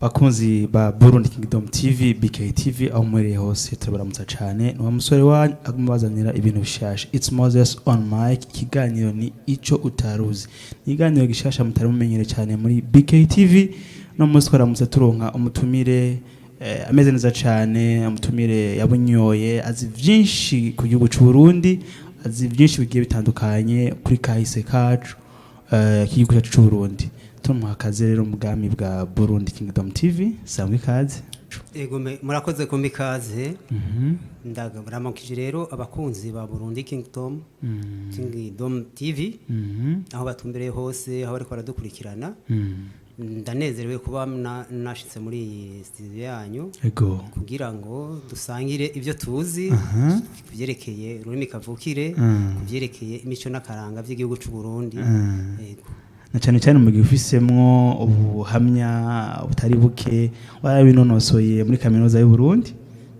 Bakunzi ba Burundi Kingdom TV, BK TV, aho muherereye hose turabaramutsa cyane. Ni wa musore wanyu aguma bazanira ibintu bishasha. It's Moses on mic. Ikiganiro ni Ico Utaruzi, ni ikiganiro gishasha mutari mumenyere cyane muri BK TV. No munsi twaramutse turonka umutumire ameze neza cyane, umutumire yabunyoye, azi vyinshi ku gihugu c'u Burundi, azi byinshi bigiye bitandukanye kuri kahise kacu k'igihugu cyacu c'u Burundi. Tumuha akaze rero mu bwami bwa Burundi Kingdom TV. Sangwa ikaze. Ego, murakoze kumpa ikaze. Ndaramukije rero abakunzi ba Burundi Kingdom TV aho batumbereye hose, aho bariko baradukurikirana. Ndanezerewe kuba nashitse muri iyi studio yanyu kugira ngo dusangire ibyo tuzi ku byerekeye ururimi kavukire, ku byerekeye imico n'akaranga by'igihugu c'u Burundi. Ego. Na cyane cyane mu gihe ufisemwo ubuhamya butari buke, warabinonosoye muri Kaminuza y'u Burundi.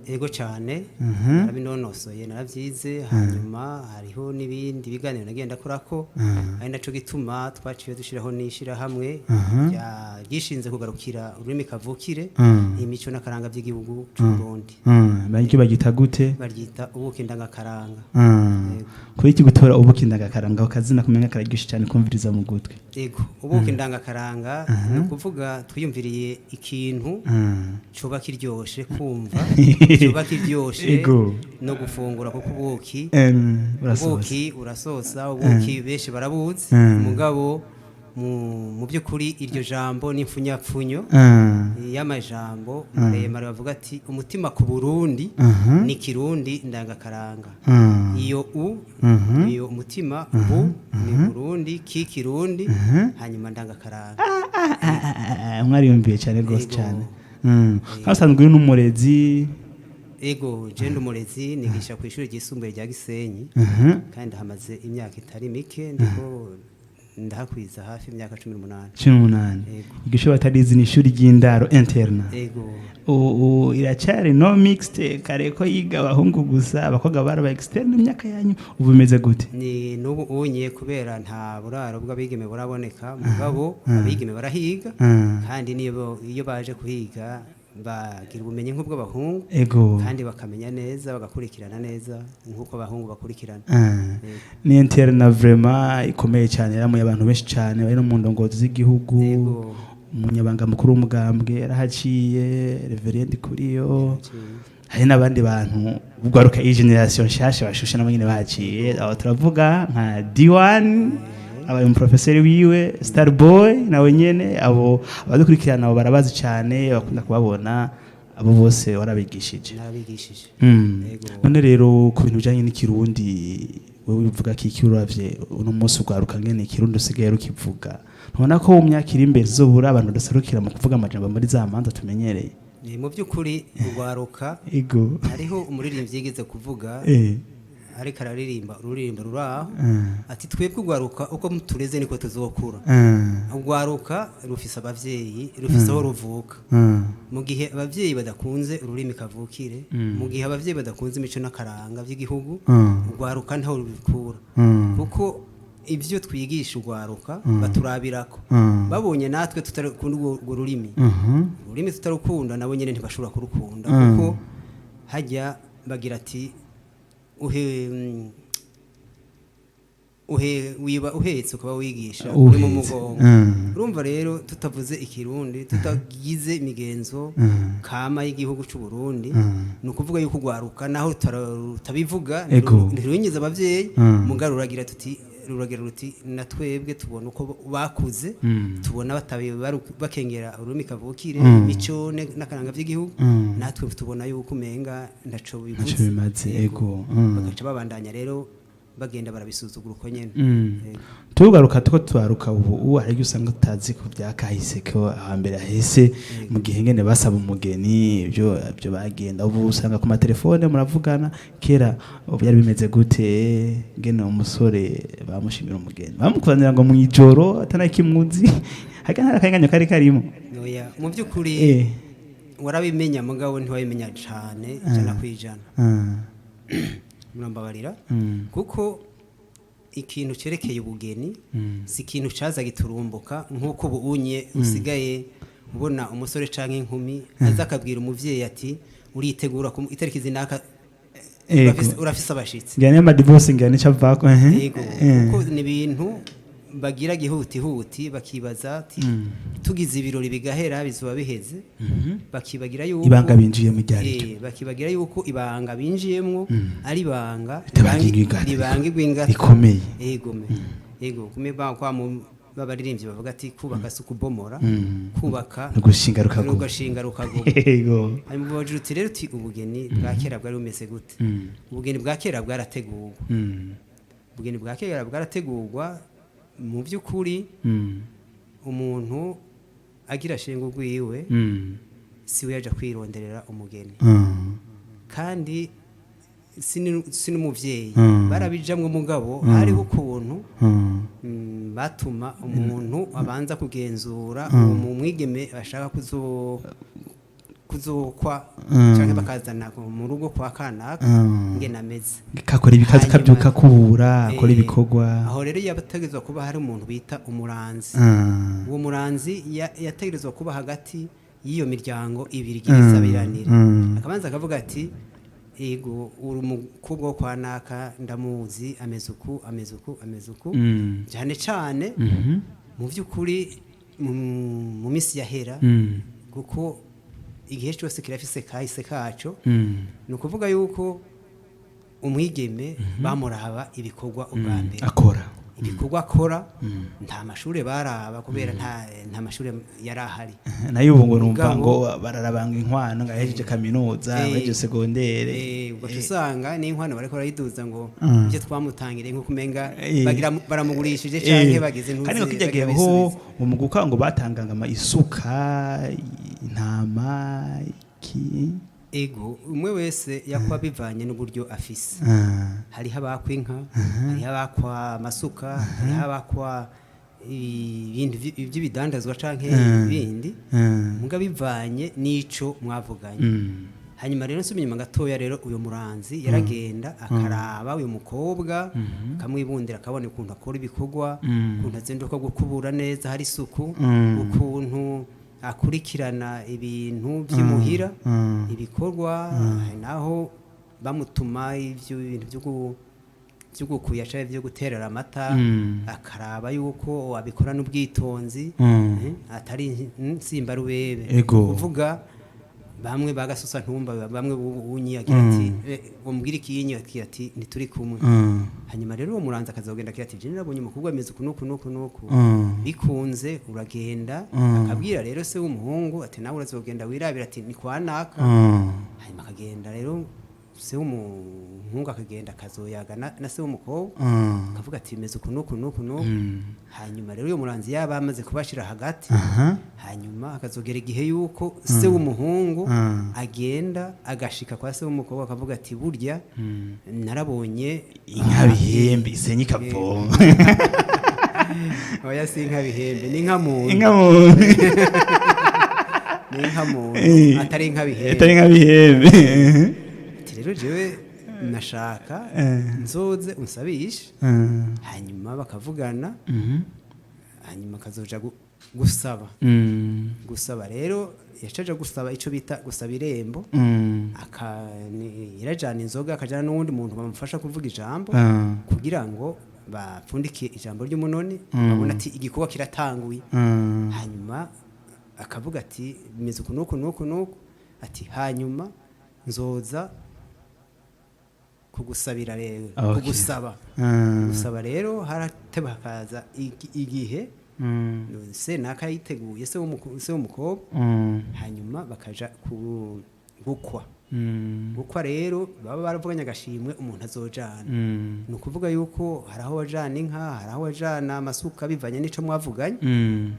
Ego cyane, narabinonosoye, narabyize. Hanyuma hariho n'ibindi biganiro nagenda korako, ari naco gituma twaciye dushiraho n'ishirahamwe ryishinze kugarukira ururimi kavukire, imico n'akaranga by'igihugu c'u Burundi. Baryo bagita gute? Baryita Ubuki Ndangakaranga. Yego. Kuri iki gutora Ubuki Ndangakaranga, ako kazina kumenya kararyoshe cyane kumviriza mu gutwi. Ego, Ubuki Ndangakaranga ni ukuvuga twiyumviriye ikintu coba kiryoshe kumva, coba kiryoshe no gufungura, kuko ubuki Urasoza. ubuki urasosa, ubuki benshi barabuzi. Mugabo mu by'ukuri iryo jambo ni impfunyapfunyo y'amajambo maremare bavuga ati umutima ku Burundi ni Kirundi ndangakaranga. Iyo u iyo umutima, bu ni Burundi, ki Kirundi, hanyuma ndangakaranga. Ah, mwariyumviye cyane rwose. Ego. Cyane. Hasanzwe uri n'umurezi. Ego, je ndi umurezi, nigisha ku ishuri ryisumbuye rya Gisenyi kandi hamaze imyaka itari mike, ndiko ndahakwiza hafi imyaka 18. 18. Ego. Iryo shuri batarizi ni ishuri ry'indaro, internat. Ego. Ubu iracyari non mixte? Kare ko yiga abahungu gusa, abakobwa baraba externe. Imyaka yanyu ubu bimeze gute? Ni n'ubu unye, kubera nta buraro bw'abigeme buraboneka, mugabo abigeme barahiga kandi niyo iyo baje kuhiga bagira ubumenyi nk'ubw'abahungu kandi bakamenya neza, bagakurikirana neza nk'uko abahungu bakurikirana. Yego. Ni internat vraiment ikomeye cyane, yaramuye abantu benshi cyane bari no mu ndongozi z'igihugu. Umunyabanga mukuru w'umugambwe yarahaciye, Reverend Kuriyo. Hari n'abandi bantu ugwaruka, iyi génération nshasha bashushe, nabo nyene bahaciye. Aho turavuga nka D1, abaye umuprofeseri wiwe, Starboy nawe nyene. Abo abadukurikirana abo barabazi cyane, bakunda kubabona. Abo bose warabigishije? Narabigishije. Yego. None rero ku bintu bijanye n'Ikirundi, wewe ubivuga ko iki uravye uno munsi ugwaruka ngene Ikirundi usigaye rukivuga, ntubona ko mu myaka iri imbere zobura abantu badaserukira mu kuvuga amajambo muri za manza tumenyereye? Ni mu by'ukuri urwaruka hariho umuririmbyi yigeze kuvuga, ariko araririmba ururirimbo ruraho, ati twebwe urwaruka uko tureze niko tuzokura. Urwaruka rufise abavyeyi, rufise aho ruvuka. Mu gihe abavyeyi badakunze ururimi kavukire, mu gihe abavyeyi badakunze imico n'akaranga by'igihugu, urwaruka ntaho rubikura, kuko ibyo twigisha urwaruka baturabirako. Babonye natwe tutarakunda urwo rurimi, ururimi tutarukunda, nabo nyine ntibashobora kurukunda, kuko hajya bagira ati uhe uhe wiba uhetse ukaba wigisha uri mu Uhetse. mugongo. Urumva rero tutavuze Ikirundi, tutagize imigenzo kama y'igihugu cy'u Burundi, ni ukuvuga yuko urwaruka naho rutabivuga, ntirunyiza abavyeyi, mugabo ruragira tuti ruragira ruti na twebwe tubona uko bakuze, tubona bakengera ururimi kavukire, imico n'akaranga by'igihugu, natwe tubona yuko umenga ntaco bivuze. Ntaco bimaze, ego. Bagaca babandanya rero bagenda barabisuzugura uko nyene. Ego. Tugaruka tuko twaruka ubu, hari igihe usanga tutazi ko byakahise, ko hambere hahise mu gihe ngene basaba umugeni, ibyo bagenda. Ubu usanga ku matelefone muravugana. Kera ubu byari bimeze gute ngene umusore bamushimira umugeni, bamukuzanira ngo mwijoro atanakimwuzi, haka nta karenganyo kari karimo? Oya, mu by'ukuri warabimenya, mugabo ntiwabimenya cane 100%. Murambabarira, kuko ikintu cerekeye ubugeni si ikintu caza giturumbuka nk'uko ubu unye usigaye. Ubona umusore canke inkumi aza akabwira umuvyeyi ati: "Uritegura ku itariki zinaka, urafise abashitsi." Ngira niyo amadivorce, ngira nico avako. Yego, kuko ni ibintu bagira gihutihuti, bakibaza ati: "Tugize ibirori bigahera, bizoba biheze." Bakibagira yuko Ibanga binjiyemo iryo ari ryo. Bakibagira yuko ibanga binjiyemwo ari ibanga Ritabangirwa ingata. Ribangirwa ingata. Rikomeye. Yego me, yego kume ba kwa mu babaririmbyi bavuga ati: "Kubaka si ukubomora, kubaka Ni ugushinga rukaguma." Ugashinga rukaguma. Hanyuma bagira uti rero, uti ubugeni bwa kera bwari bumeze gute? Ubugeni bwa kera bwarategurwa. Ubugeni bwa kera bwarategurwa mu by'ukuri. Umuntu agira ashinga urwiwe, si we yaja kwironderera umugeni, kandi si n'umuvyeyi. Barabijamwo, mugabo hariho ukuntu batuma umuntu abanza kugenzura uwo mu mwigeme bashaka kuzokwa canke bakazana mu rugo kwa kanaka, ngene ameze. Kakora ibikazi, kabyuka kubura, akora ibikorwa. Aho rero yategerezwa kuba hari umuntu bita umuranzi. Uwo muranzi yategerezwa kuba hagati y'iyo miryango ibiri igira isabiranire. Akabanza akavuga ati: "Ego, uri umukobwa wo kwa naka, ndamuzi, ameze uku, ameze uku, ameze uku." Cyane cyane mu by'ukuri mu minsi yahera, kuko igihe cyose kirafise kahise kaco. Ni ukuvuga yuko umwigeme bamuraba ibikorwa ubwa mbere. Akora. Ibikorwa akora. Nta mashuri baraba, kubera nta mashuri yari ahari. Nayo ubu ngo numva Mugabo ngo bararabanga inkwano ngo ahejeje kaminuza, ahejeje secondaire. Ugaca usanga n'inkwano bariko barayiduza ngo ibyo twamutangiriye, nk'uko umenga bagira baramugurishije canke bagize Kandi intuzi ngo kijya gihe bagira ho bisubize. ngo mu gukwa ngo batanganga ama isuka, intama, iki. Ego, umwe wese yakwa bivanye n'uburyo afise. Hariho abakwa inka, hariho abakwa amasuka, hariho abakwa ibintu by'ibidandazwa canke ibindi, muga bivanye n'ico mwavuganye. Hanyuma rero nsubira inyuma gatoya rero, uyu muranzi yaragenda akaraba uyu mukobwa, akamwibundira, akabona ukuntu akora ibikorwa, ukuntu azinduka gukubura neza, hari isuku, ukuntu akurikirana ibintu by'imuhira, ibikorwa. Hari naho bamutuma ivyo bintu byo gukuya canke byo guterera amata, akaraba yuko abikorana ubwitonzi, atari nsimbarubebe. Kuvuga bamwe bagasusa ntumba, bamwe unyi agira ati umubwira ikiyinyi, agira ati: "Ntituri kumwe." Hanyuma rero uwo muranzi akazogenda agira ati: "Je narabonye umukobwa ameze uku nuku nuku nuku." Bikunze uragenda, akabwira rero se w'umuhungu ati: "Nawe urazogenda wirabira," ati: "Ni kwa naka." Hanyuma akagenda rero se w'umuhungu, akagenda akazoyaga na se w'umukobwa, akavuga ati: "Bimeze uku nuku nuku nuku." Hanyuma rero uyo muranzi yaba amaze kubashira hagati, hanyuma akazogera igihe yuko se w'umuhungu agenda agashika kwa se w'umukobwa, akavuga ati: "Burya narabonye Inka bihembe isenye ikavoma. Oya, si inka bihembe, ni inka muntu. Inka muntu. Ni inka muntu, atari inka bihembe. Atari inka bihembe. Ati: "Rero jewe nashaka nzoze unsabishe." Hanyuma bakavugana, hanyuma akazoja gusaba. Gusaba rero yacaja gusaba ico bita gusaba irembo. Irajana inzoga, akajana n'uwundi muntu bamufasha kuvuga ijambo, kugira ngo bapfundike ijambo ry'umunoni, babona ati igikorwa kiratanguye. Hanyuma akavuga ati: "Bimeze uku nuku nuku nuku," ati: "Hanyuma nzoza kugusabira rero." Kugusaba. Gusaba rero harateba hakaza igihe se naka yiteguye, se w'umukobwa, hanyuma bakaja ku gukwa. Gukwa rero baba baravuganye agashimwe umuntu azojana. Ni ukuvuga yuko hari aho wajana inka, hari aho wajana amasuka, bivanye n'ico mwavuganye.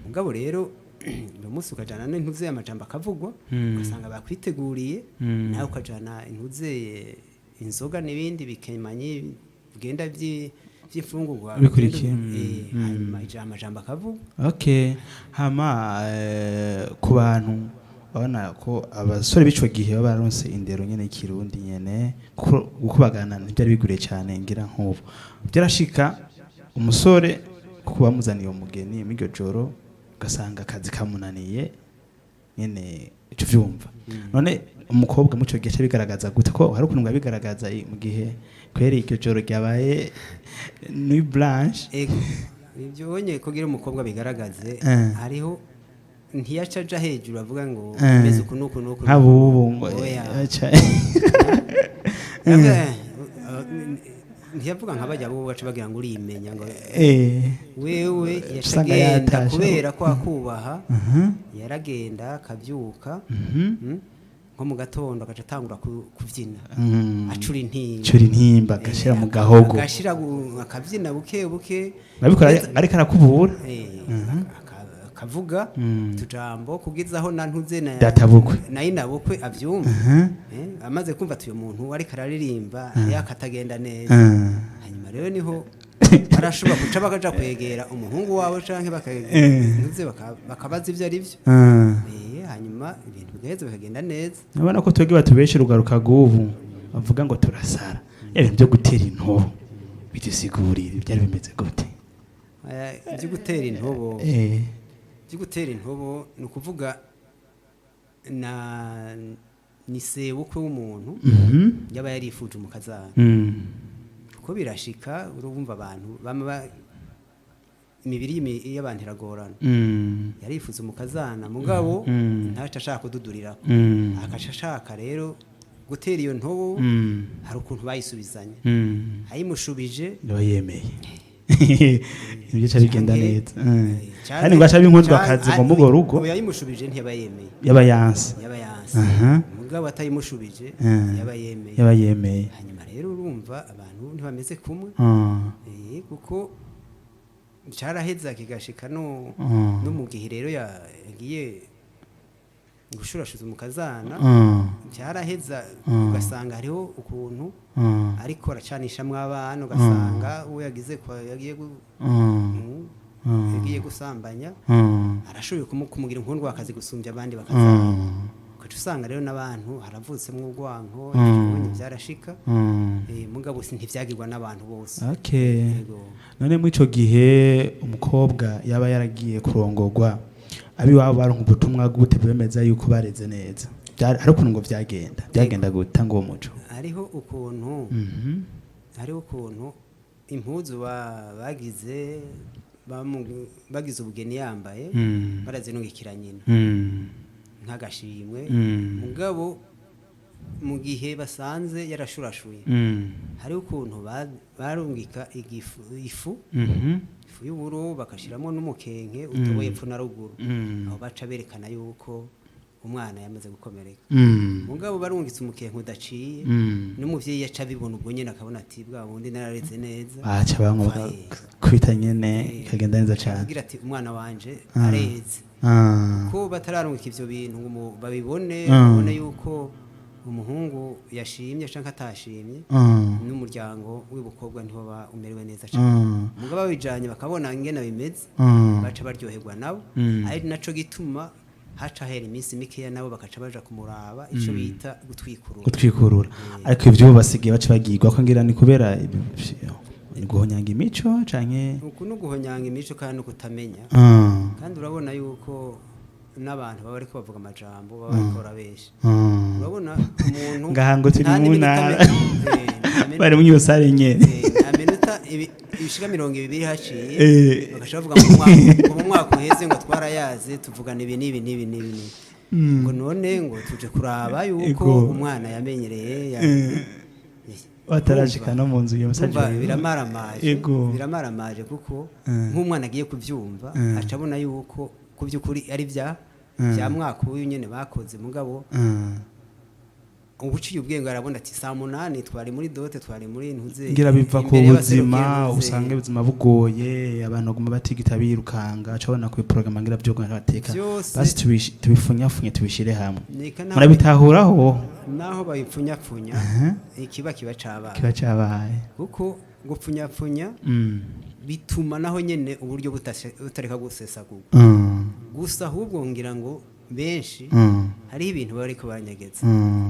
Mugabo rero uyu munsi ukajana n'intuze, amajambo akavugwa, ugasanga bakwiteguriye, nawe ukajana intuze, inzoga n'ibindi bikemanyi bigenda vy'imfungurwa Bikurikiye, hanyuma amajambo akavugwa. Okay, hama ku bantu babona ko abasore b'ico gihe baba baronse indero nyene y'ikirundi nyene, kuko gukubagana ntibyari biguriye cyane ngira nk'ubu. Byarashika umusore kuko bamuzaniye umugeni muri iryo joro, ugasanga akazi kamunaniye. Nyene ico vyumva. None umukobwa muco gihe aca bigaragaza gute, ko hari ukuntu ngo abigaragaza mu gihe kweri iryo joro ryabaye nuit blanche? Ego, ibyo onye kugira umukobwa bigaragaze, hariho ntiyaca aja hejuru avuga ngo meze uku n'uku n'uku. Nk'abubu ngo Oya. Ntiyavuga nka bajya bo baca bagira ngo urimenya, ngo wewe yaca Usanga agenda yatashe. Kubera ko akubaha, yaragenda akabyuka, nko mu gatondo agaca atangura kubyina, acura intimba. Cura intimba, agashira mu gahogo. Agashira akabyina buke buke. Nabikora ariko arakubura. Akavuga utujambo kugeza aho na ntuze na Databukwe. Nayo inabukwe avyumva. Amaze kumva ati uyu muntu ariko araririmba yakatagenda neza. Hanyuma rero niho arashobora guca bakaja kwegera umuhungu wawe canke ntuze bakabaza ivyo ari byo. Hanyuma ibintu bigaheza bikagenda neza. Urabona ko twebwe batubeshe urugaruka rw'ubu bavuga ngo turasara, ibintu byo gutera intobo bidusigurire byari bimeze gute? Ibyo gutera intobo, ibyo gutera intobo ni ukuvuga na ni sebukwe w'umuntu yaba yarifuje umukazana, kuko birashika, urumva abantu bama imibiri y'abantu iragorana. Yarifuza umukazana, mugabo ntaco ashaka kududurirako, akaca ashaka rero gutera iyo ntobo. Hari ukuntu bayisubizanya, ayimushubije Niba yemeye ibyo bica bigenda neza. Canke Kandi ngo aca binkunzwe akazi ngo mugo rugo. Oya, ayimushubije ntiyaba yemeye. Yaba yanse. Yaba yanse. Mugabo atayimushubije yaba yemeye. Yaba yemeye. Hanyuma rero urumva abantu ntibameze kumwe. Kuko caraheza kigashika no no mu gihe rero yagiye gushurashuza umukazana, cyaraheza ugasanga hariho ukuntu ariko aracanishamwo abana, ugasanga uwo yagize kwa yagiye yagiye gusambanya arashoboye kumugira inkundwa akazi gusumbya abandi bakazana, ugaca usanga rero n'abantu haravutsemwo urwanko. Ibonye byarashika. Mugabo si ntivyagirwa n'abantu bose. Okay. Yego. None muri ico gihe umukobwa yaba yaragiye kurongorwa, abiwabo baronka ubutumwa gute bwemeza yuko bareze neza? Hari ukuntu ngo byagenda gute ngo uwo muco? Hariho ukuntu hariho ukuntu impuzu bagize bagize ubugeni yambaye, barazinungikira nyina nk'agashimwe. Mugabo mu gihe basanze yarashurashuye, hariho ukuntu barungika ifu, ifu y'uburo, bagashiramo n'umukenke utoboye epfo na ruguru. Aho baca berekana yuko umwana yamaze gukomereka. Mugabo barungitse umukenke udaciye, n'umuvyeyi yaca abibona ubwo nyene, akabona ati bwa bundi narareze neza. Baca bamwe Faye. kwita nyene ikagenda neza cane. Agira ati umwana wanje areze. Ko batararungika ivyo bintu ngo babibone, babone yuko umuhungu yashimye canke atashimye, n'umuryango w'ubukobwa ntiwoba umerewe neza cane. Mugabo babijanye bakabona ingene bimeze, baca baryoherwa nabo. Ari naco gituma haca hera iminsi mikeya nabo bakaca baja kumuraba, ico bita gutwikurura. Gutwikurura. Ariko ibyo basigaye baca bagirwa ko ngira ni kubera guhonyanga imico canke? Uku ni uguhonyanga imico kandi no kutamenya. Kandi urabona yuko n'abantu baba bariko bavuga amajambo, baba bariko barabesha. Urabona umuntu Ngaha ngo turi nta mu n'iminota ntara. Nta Bari muri iyo sare nyene. Nta minota ibishika 20 haciye, bagaca bavuga ngo mu mwaka uheze ngo twarayaze, tuvugana ibi n'ibi n'ibi n'ibi n'ibi, ngo none ngo tuje kuraba yuko umwana yamenyereye Batarashika no mu nzu iyo message. Urumva biramaramaje. Ego. Biramaramaje kuko nk'umwana agiye kubyumva, aca abona yuko ku by'ukuri ari bya mwaka uyu nyene bakoze. Mugabo ubuciye ubwenge arabona ati saa 8 twari muri dot, twari muri ntuze Ngira biva ku imbere y'abaserukira buzima. ntuze. Usanga ubuzima bugoye, abantu baguma batigita birukanga, acabona ku porogaramu ngira byo bateka. Byose. Basi tubifunyafunye tubishire hamwe. Nika Murabitahuraho. Naho babipfunyapfunya, ikiba kiba cabaye. Kiba cabaye. Kuko gupfunyapfunya bituma naho nyene uburyo butareka gusesagurwa. Gusa ahubwo ngira ngo benshi hariho ibintu baba bariko baranyegeza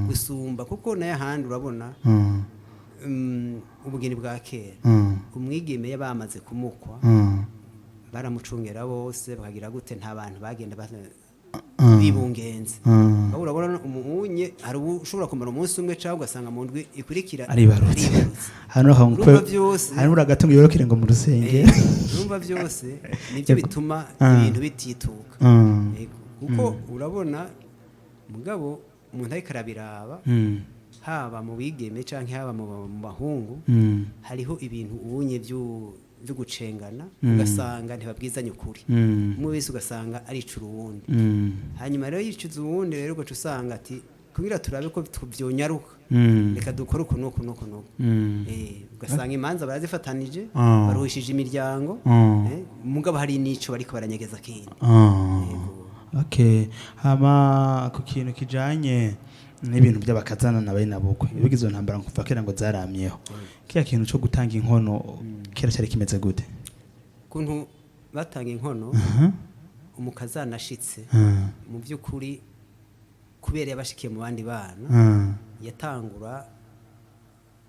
gusumba, kuko nayo ahandi urabona ubugeni bwa kera, umwigeme yabamaze kumukwa, baramucungera bose, bakagira gute, nta bantu bagenda Bibungenze. Aho urabona umunye hari ushobora kumara umunsi umwe cyangwa ugasanga mu ndwi ikurikira aribarutse. Aribarutse. Hano Urumva byose. Hano uragatunga yorokere ngo mu rusengero. Urumva byose nibyo bituma ibintu bitituka. Yego, kuko urabona mugabo umuntu ariko arabiraba, haba mu bigeme canke haba mu bahungu, hariho ibintu ubunye byo gucengana, ugasanga ntibabwizanye ukuri. Umwe wese ugasanga aricura uwundi. Hanyuma rero yicuza uwundi, rero ugaca usanga ati kugira turabe ko vyonyaruka, reka dukore uku n'uku n'uku n'uku. Ugasanga imanza barazifatanije, baruhishije imiryango, mugabo hari n'ico bariko baranyegeza kindi. Yego. Okay, hama ku kintu kijanye n'ibintu by'abakazana na bene bukwe, ibigize izo ntambara kuva kera ngo zaramyeho, kiya kintu cyo gutanga inkono kera cyari kimeze gute? Kuntu batanga inkono, umukazana ashitse, mu by'ukuri kubera yabashikiye mu bandi bana, yatangura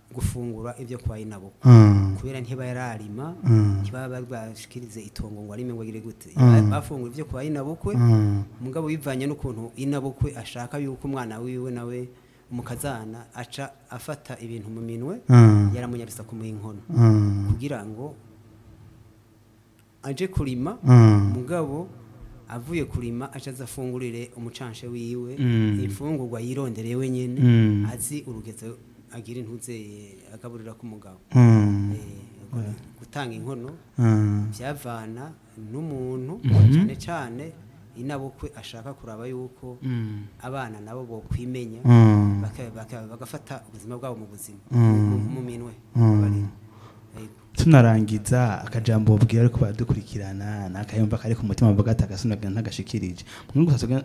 gufungura ibyo kwa inabukwe, kubera ntiba yararima, ntibaba bashikirize itongo ngo arime ngo agire gute. Bafungura ibyo kwa inabukwe. Mugabo bivanye n'ukuntu inabukwe ashaka yuko umwana wiwe nawe umukazana aca afata ibintu mu minwe, yaramunyarisa kumuha inkono kugira ngo aje kurima. Mugabo avuye kurima aca aza afungurire umucanshe wiwe imfungurwa yirondereye wenyene, azi urugezo agira intuze agaburira ku mugabo. Gutanga inkono byavana n'umuntu, cyane cyane inabukwe ashaka kuraba yuko abana nabo bokwimenya, bagafata ubuzima bwabo mu buzima mu minwe. Yego. Tunarangiza, akajambo bwira ariko baradukurikirana nakayumva kari ku mutima, bavuga ati agasinaga ntagashikirije.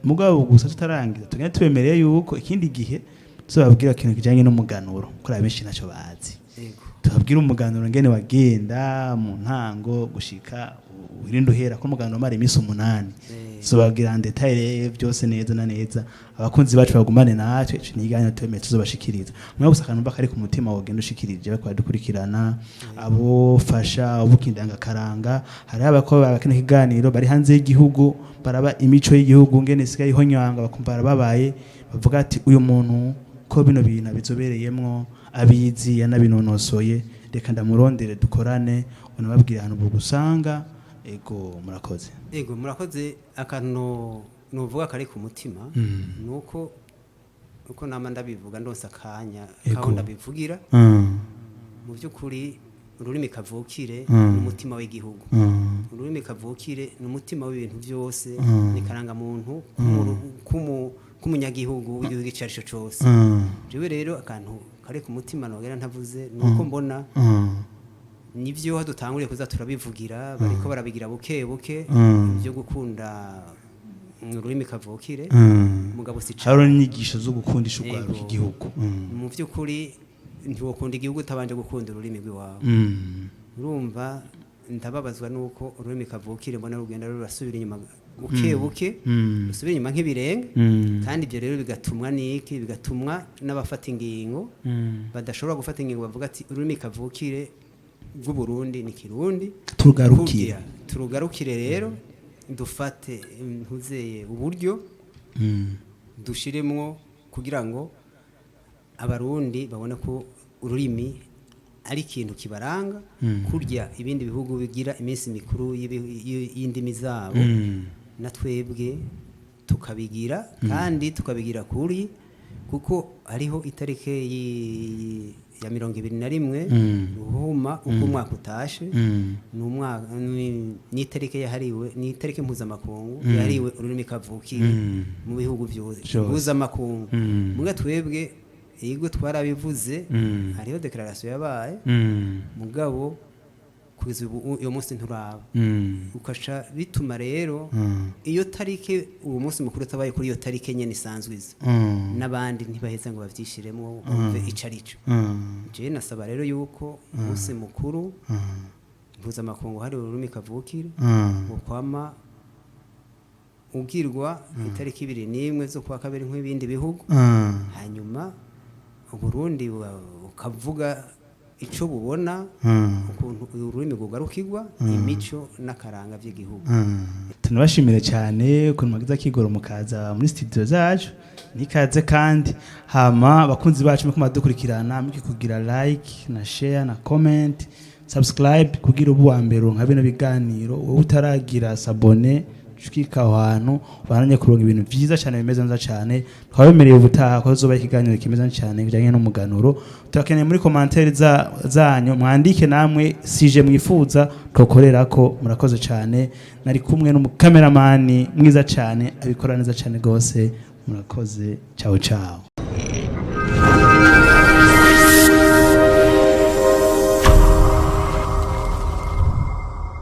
Mugabo gusa tutarangiza, tugende tubemereye yuko ikindi gihe tuzababwira ikintu kijanye n'umuganuro, kuko abenshi ntacyo bazi. Tubabwire umuganuro ngene wagenda mu ntango gushika wirinde uhera, ko umuganuro umara iminsi 8. Tuzobabwira en détail byose neza na neza. Abakunzi bacu bagumane natwe, ico ni ikiganiro twemeye tuzobashikiriza. Mwe gusa akantu kari ku mutima wogenda ushikirije bariko baradukurikirana, abofasha ubukindanga karanga, hariho abakora bakina ikiganiro bari hanze y'igihugu, baraba imico y'igihugu ngene isigaye ihonywanga, bakumva barababaye, bavuga ati uyu muntu ko bino bintu abizobereyemwo, abizi, yanabinonosoye, reka ndamurondere dukorane. Unababwira ahantu bugusanga. Ego, murakoze. Ego, murakoze. Akantu nuvuga kari ku mutima nuko uko nama ndabivuga ndonse akanya kaho ndabivugira, mu by'ukuri ururimi kavukire ni umutima w'igihugu. Ururimi kavukire ni umutima w'ibintu byose, ni karangamuntu k'umunyagihugu w'igihugu icyo ari cyo cyose. Jewe rero akantu kari ku mutima nogera ntavuze ni uko mbona nibyo dutanguriye kuza turabivugira, bariko barabigira buke buke, ibyo gukunda ururimi kavukire. Mugabo si cane. Hariho n'inyigisho zo gukundisha urwaruka igihugu. Mu by'ukuri ntiwokunda igihugu utabanje gukunda ururimi rw'iwawe. Urumva ndababazwa nuko ururimi kavukire mbona rugenda rurasubira inyuma buke buke, rusubira inyuma nk'ibirenge. Kandi ibyo rero bigatumwa n'iki? Bigatumwa n'abafata ingingo badashobora gufata ingingo bavuga ati ururimi kavukire rw'Uburundi ni Kirundi. Turugarukire. Kugira turugarukire rero, dufate ntuzeye uburyo dushiremwo kugira ngo Abarundi babone ko ururimi ari ikintu kibaranga, kurya ibindi bihugu bigira iminsi mikuru y'indimi zabo, na twebwe tukabigira, kandi tukabigira kuri, kuko hariho itarike ya 21 Ruhuma uko umwaka utashe, ni umwaka ni itarike yahariwe, ni itarike mpuzamakungu yahariwe ururimi kavukire mu bihugu byose Vyose. mpuzamakungu. Muga twebwe yego twarabivuze, hariho déclaration yabaye, mugabo kugeza ubu uyo munsi nturaba. Ukaca bituma rero iyo tarike, uwo munsi mukuru utabaye kuri iyo tarike nyene isanzwe iza, n'abandi ntibaheza ngo bavyishiremo bumve ico arico. Jewe nasaba rero yuko umunsi mukuru mpuzamakungu hari ururimi kavukire ukwama ugirwa itariki 21 z'ukwa kabiri nk'ibindi bihugu, hanyuma Uburundi bukavuga. Ico bubona ukuntu ururimi rwogarukirwa, imico n'akaranga by'igihugu. Tunabashimire cyane ukuntu mwagize akigoro mukaza muri studio zacu. Nikaze kandi. Hama bakunzi bacu, muko madukurikirana, muki kugira like na share na comment, subscribe, kugira ubu wa mbere nka bino biganiro. Wowe utaragira s'abonner, ushikika aho hantu ubananye kuronka ibintu vyiza cyane, bimeze neza cyane. Twabemereye ubutaha ko zoba ikiganiro kimeze neza cyane bijanye n'umuganuro. Turakeneye muri commentaire zanyu mwandike namwe sujet mwifuza twokorerako. Murakoze cyane. Nari kumwe n'umukameramani mwiza cyane, abikora neza cyane gose. Murakoze, ciao ciao.